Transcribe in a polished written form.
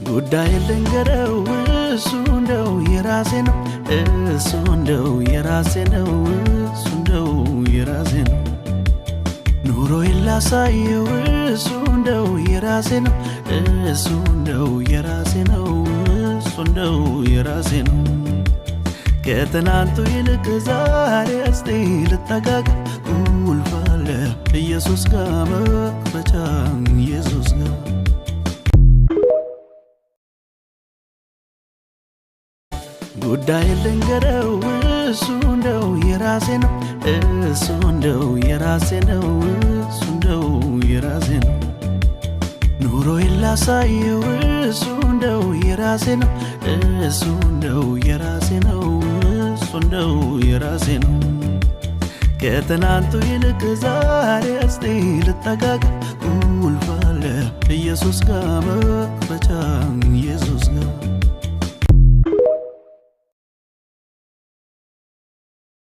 ጉዳይ ልንገረው፣ እሱ እንደው የራሴ ነው፣ እሱ እንደው የራሴ ነው፣ እሱ እንደው የራሴ ነው። ኑሮዬን ላሳየው፣ እሱ እንደው የራሴ ነው፣ እሱ እንደው የራሴ ነው፣ እሱ እንደው የራሴ ነው። ከትናንቱ ይልቅ ዛሬ እስቲ ልጠጋጋ፣ ቁልፍ አለ ኢየሱስ ጋር፣ መክፈቻ ኢየሱስ ጋር። ጉዳይ ልንገረው፣ እሱ እንደው የራሴ ነው፣ እሱ እንደው የራሴ ነው፣ እሱ እንደው የራሴ ነው። ኑሮዬን ላሳየው፣ እሱ እንደው የራሴ ነው፣ እሱ እንደው የራሴ ነው፣ እሱ እንደው የራሴ ነው። ከትናንቱ ይልቅ ዛሬ እስቲ ልጠጋጋ፣ ቁልፍ አለ ኢየሱስ ጋር፣ መክፈቻ።